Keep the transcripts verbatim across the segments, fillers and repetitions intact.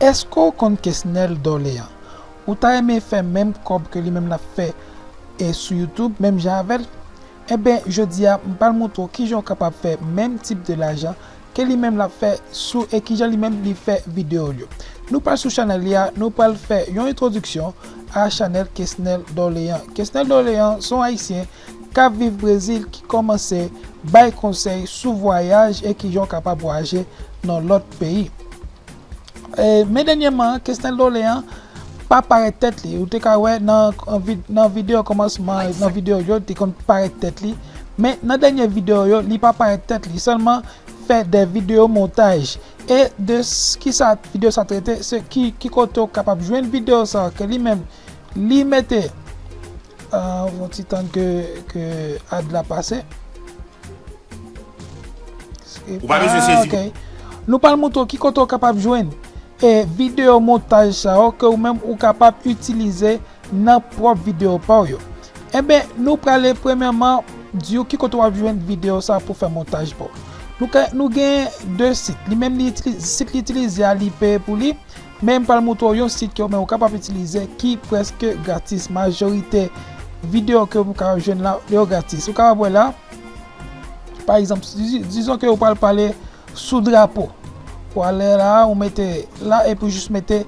Èske w konn Kesnel Dorlean? Ou ta renmen fè menm kòb ke li menm l ap fè e sou YouTube, menm jan avè l? Enben, jodi a, m pral montre w kijan w kapab fè menm tip de lajan ke li menm l ap fè sou e kijan li menm li fè videyo l yo. Nou pral sou chanèl li a, nou pral fè yon entwodiksyon a chanèl Kesnel Dorlean. Kesnel Dorlean se yon Ayisyen k ap viv Brezil ki kòmanse bay konsèy sou vwayaj e kijan w kapab vwayaje nan lòt peyi. E, men dènyèman, Kesnel Dorlean pa parèt tèt li. Ou te ka wè nan, nan vid-, nan videyo kòmansman, nan videyo yo, li te konn parèt tèt li. Men nan dènye videyo yo, li pa parèt tèt li. Sèlman fè de videyo montaj. E de s-, ki sa videyo sa trete, se ki, ki kote w kapab jwenn videyo sa ke li menm, li mete, euh, yon ti tann ke, ke ad la pase. Ou pa bezwen sezi. Ah, ok. Nou pral montre w ki kote w kapab jwenn, e, videyo montaj sa yo ke ou menm ou kapab itilize nan pwòp videyo pa w yo. Enben, nou prale premyèman di w ki kote w ap jwenn videyo sa pou fè montaj pa w. Nou ka, nou gen de sit. Li menm li itilize, sit li itilize a, li peye pou li. Men m pral montre w yon sit ke ou menm ou kapab itilize ki prèske gratis. Majorite videyo ke ou ka jwenn la, yo gratis. Ou kapab wè la, pa egzanp, di-, dizon ke ou pral pale sou drapo. Ou ale la, ou mete la epi ou jis mete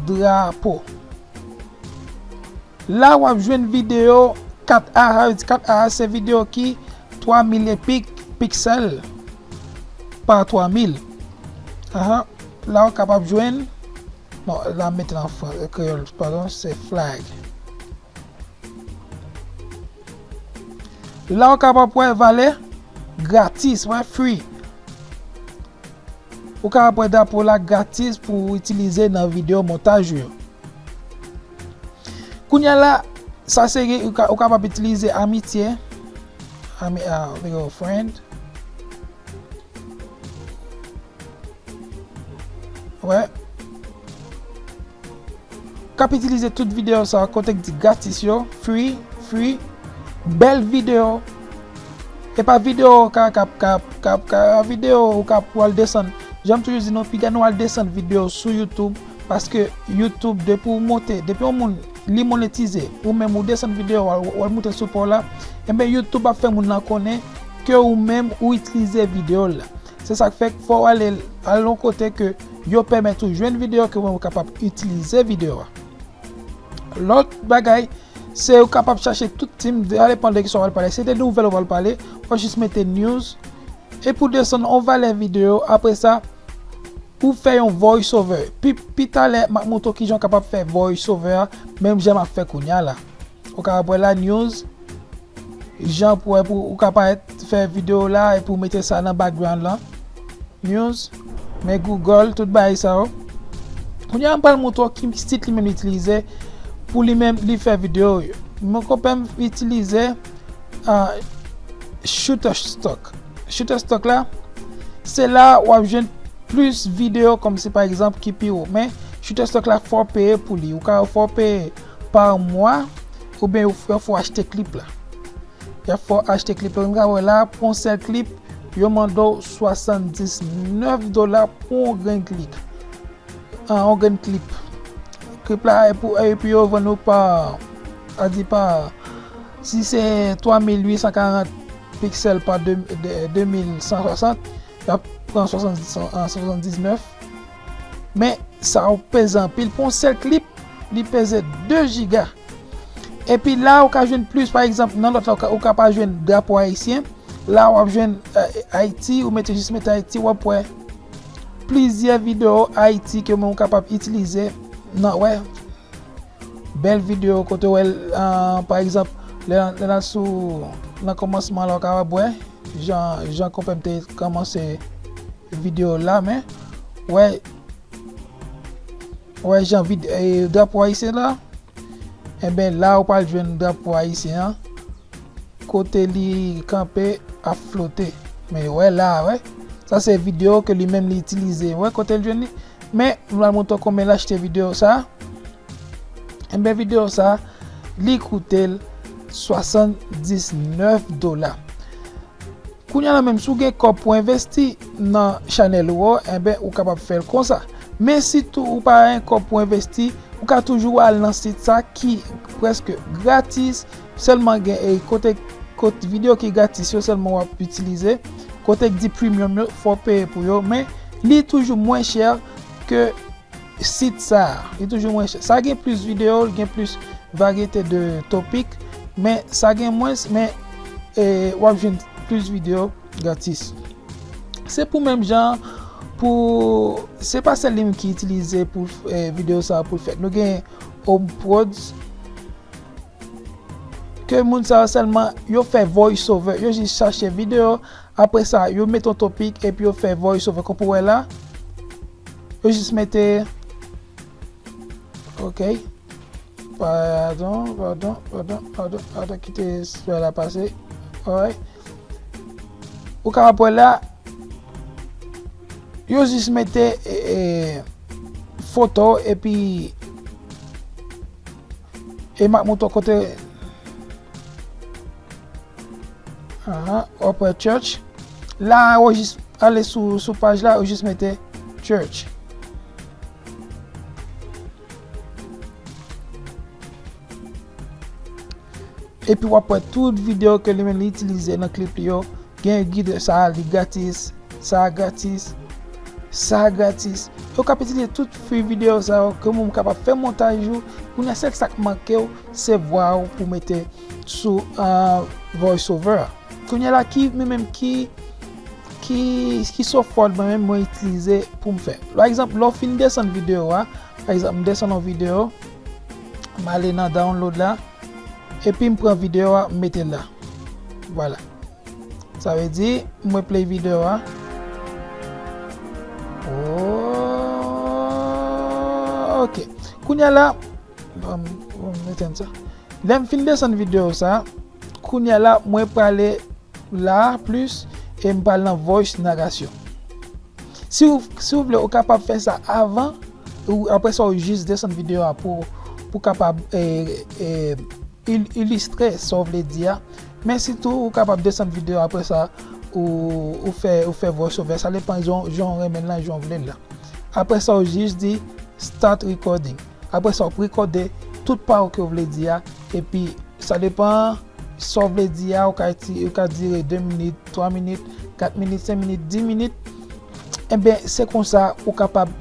drapo. La w ap jwenn videyo kat A, sa vle di kat A se videyo ki twa mil e pik piksèl pa twa mil. Ahan. La w kapab jwenn, non, la m mete l an fran-, kreyòl, padon, se flag. La w kapab wè valè gratis, wè, free. Ou kapab wè drapo la gratis pou w itilize nan videyo montaj ou yo. Kounye a la, sa se gen, ou ka, ou kapab itilize amitye, ami, ah, we go friend. Wè. K ap itilize tout videyo sa, kote k di gratis yo, free, free, bèl videyo. E pa videyo ka, ka, ka, ka, ka, videyo ou ka pou al desann. Jan m toujou di nou, piga nou al desann videyo sou YouTube, paske YouTube, depi w monte, depi yon moun li monetize, ou menm ou desann videyo, w al, w al moute sou pa w la, enben YouTube ap fè moun nan konnen ke ou menm ou itilize videyo l la. Se sa k fè k fò w ale, al yon kote ke yo pèmèt ou jwenn videyo ke ou menm ou kapab itilize videyo a. Lòt bagay, se ou kapab chache tout tim, sa depann de kisa w pral pale. Si se de nouvèl ou pral pale, w ap jis mete news. Epi w desann yon valè videyo, apre sa, ou fè yon voice over. Pi, pi talè, m ap montre w kijan w kapab fè voice over a, menm jan m ap fè kounye a la. Ou kapab wè la news, jan pou wè pou ou ka parèt fè videyo la epi w mete sa nan background lan. News, men Google, tout bagay sa yo. Kounye a m pral montre w ki sit li menm li itilize pou li menm li fè videyo yo. Mwen konpè m itilize, ah, Shutterstock. Shutterstock la, se la w ap jwenn plis videyo kòmsi pa egzanp ki pi wo. Men Shutterstock la fò w peye pou li. Ou ka fò w peye pa mwa oubyen yo fè w achte klip la. Y ap fè w achte klip la. Ou ka wè la, pou yon sèl klip, yo mande w swasanndiznèf dola pou yon grenn klip. Ah, yon grenn klip. Klip la, e pou, epi yo vann ou pa, a di pa, si se twa mil uit san karant piksèl pa de, de, de mil san swasant, y ap pran swasanndiz, ah, swasanndiznèf. Men sa yo peze anpil. Pou yon sèl klip, li peze de jiga. Epi la, ou ka jwenn plis, pa egzanp, nan lòt la, ou ka, ou ka pa jwenn drapo ayisyen. La, w ap jwenn, eh, Ayiti, ou mete, jis mete Ayiti, w ap wè plizyè videyo Ayiti ke moun kapab itilize nan, wè, bèl videyo kote w wè l, ah, pa egzanp, lè, lè n al sou, nan kòmansman la, w kapab wè, jan, jan konpè m te kòmanse videyo la, men, wè, wè jan vid-, eh, drapo ayisyen la, enben, la ou pral jwenn drapo ayisyen an, kote li kanpe ap flote. Men wè la, wè. Sa se videyo ke li menm li itilize. Wè kote l jwenn li. Men, m pral montre w konbyen l achte videyo sa. Enben, videyo sa, li koute l swasanndiznèf dola. Kounye a la menm, si w gen kòb pou envesti nan chanèl ou an, enben, ou kapab fè l konsa. Men si tou ou pa gen kòb pou envesti, ou ka toujou al nan sit sa ki prèske gratis, sèlman gen e kote kot videyo ki gratis yo sèlman w ap itilize, kote k di premium yo fò w peye pou yo, men li toujou mwen chè ke sit sa a, li toujou mwen chè. Sa gen plis videyo, li gen plis varyete de topik, men sa gen mwens, men e, w ap jwenn plis videyo gratis. Se pou menm jan, pou, se pa sèl li menm ki itilize pou e, videyo sa a pou l fèt. Nou gen Home Pros, ke moun sa yo sèlman, yo fè voice over, yo jis chache videyo, apre sa, yo mete yon topik, epi yo fè voice over, konpou wè la, yo jis mete, ok, padon, padon, padon, padon, padon, kite sè la pase, alright, ou kapab wè la, yo jis mete e, e, foto, epi e m ap montre w kote. Aha, Upper Church. La, ou jis ale sou, sou paj la, ou jis mete church. Epi w ap wè tout videyo ke li menm li itilize nan clip li yo. Gen gid sa a, li gratis. Sa a gratis. Sa a gratis. Yo kapab itilize tout free videyo sa yo ke moun kapab fè montaj ou. Kounye a, sèl sa k manke w, se vwa ou pou mete sou, ah, voice over a. Kounye a la, ki, mwen menm ki, ki, ki software mwen menm mwen itilize pou m fè. Pa egzanp, lè w fin desann videyo a, pa egzanp, m desann yon videyo, m ale nan download la, epi m pran videyo a, m mete l la. Vwala. Sa vle di, mwen play videyo a. Oh, ok. Kounye a la, ban m, ban m etenn sa. Lè m fin desann videyo sa, kounye a la, mwen prale la plis e m pral nan voice narration. Si w, si w vle, ou kapab fè sa avan, ou, apre sa, ou jis desann videyo a pou, pou kapab, e, e, il-, ilistre sa w vle di a. Men sitou, ou kapab desann videyo a, apre sa, ou, ou fè, ou fè voice over. Sa depann jan, jan w renmen l lan, jan w vle l lan. Apre sa, ou jis di start recording. Apre sa, w ap rekòde tout pawòl ke w vle di a, epi sa depann sa w vle di a, ou ka, ou ka dire de minit, twa minit, kat minit, senk minit, dis minit. Enben, se konsa ou kapab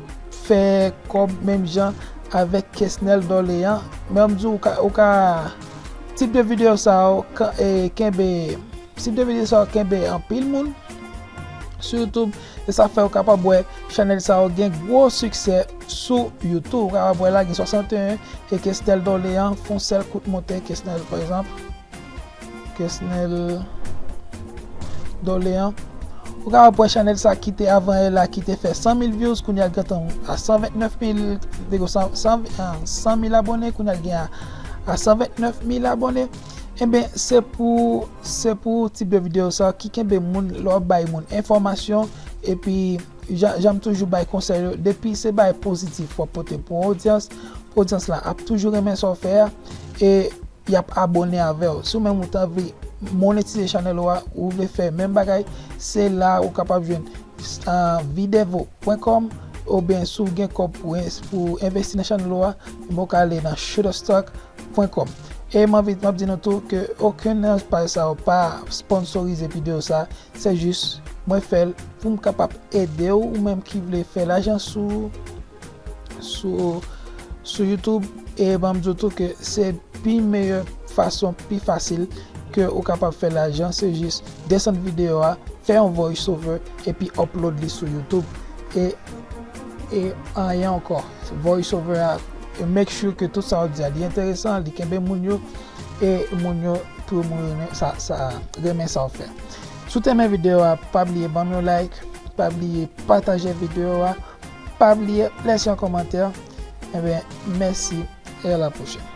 fè kòb menm jan avèk Kesnel Dorlean. Men m di w, ou ka, ou ka, tip de videyo sa yo, ka, e, kenbe, tip de videyo sa yo kenbe anpil moun sou YouTube, e sa fè ou kapab wè chanèl sa yo gen gwo siksè sou YouTube. Ou kapab wè la gen swasanteyen, e Kesnel Dorlean, fè yon sèl kout monte, Kesnel, pa egzanp. Kesnel Dorlean. Ou kapab wè chanèl sa ki te avan yè la, ki te fè san mil views, kounye a l gentan a san vennèf mil, te gen san, san, ah, san mil abone, kounye a l gen a, a san vennèf mil abone. Enben, se pou, se pou tip de videyo sa ki kenbe moun, lè w ap bay moun enfòmasyon, epi jan, jan m toujou bay konsèy yo, depi se bagay pozitif w ap pote pou yon odyans, odyans la ap toujou renmen sa w fè a, e y ap abone avè w. Si w menm ou t anvi monetize chanèl ou a, ou vle fè menm bagay, se la ou kapab jwenn, ah, videvo pwen kòm, oubyen si w gen kòb pou en-, pou envesti nan chanèl ou a, men w ka ale nan shutterstock pwen kòm. E m anvi, m ap di nou tou ke okenn nan paj sa yo pa sponsorize videyo sa, se jis mwen fè l pou m kapab ede w, ou menm ki vle fè lajan sou, sou, sou YouTube. E ban m di w tou ke se pi meyè fason, pi fasil ke ou kapab fè lajan, se jis desann videyo a, fè yon voice over, epi upload li sou YouTube. E, e anyen ankò. Voice over a, e make sure ke tout sa w ap di a, li enteresan, li kenbe moun yo, e moun yo, pou moun renmen sa, sa, renmen sa w fè. Si w te renmen videyo a, pa bliye ban m yon like, pa bliye pataje videyo a, pa bliye lèse yon kòmantè. Enben, mèsi, e a la pwochèn.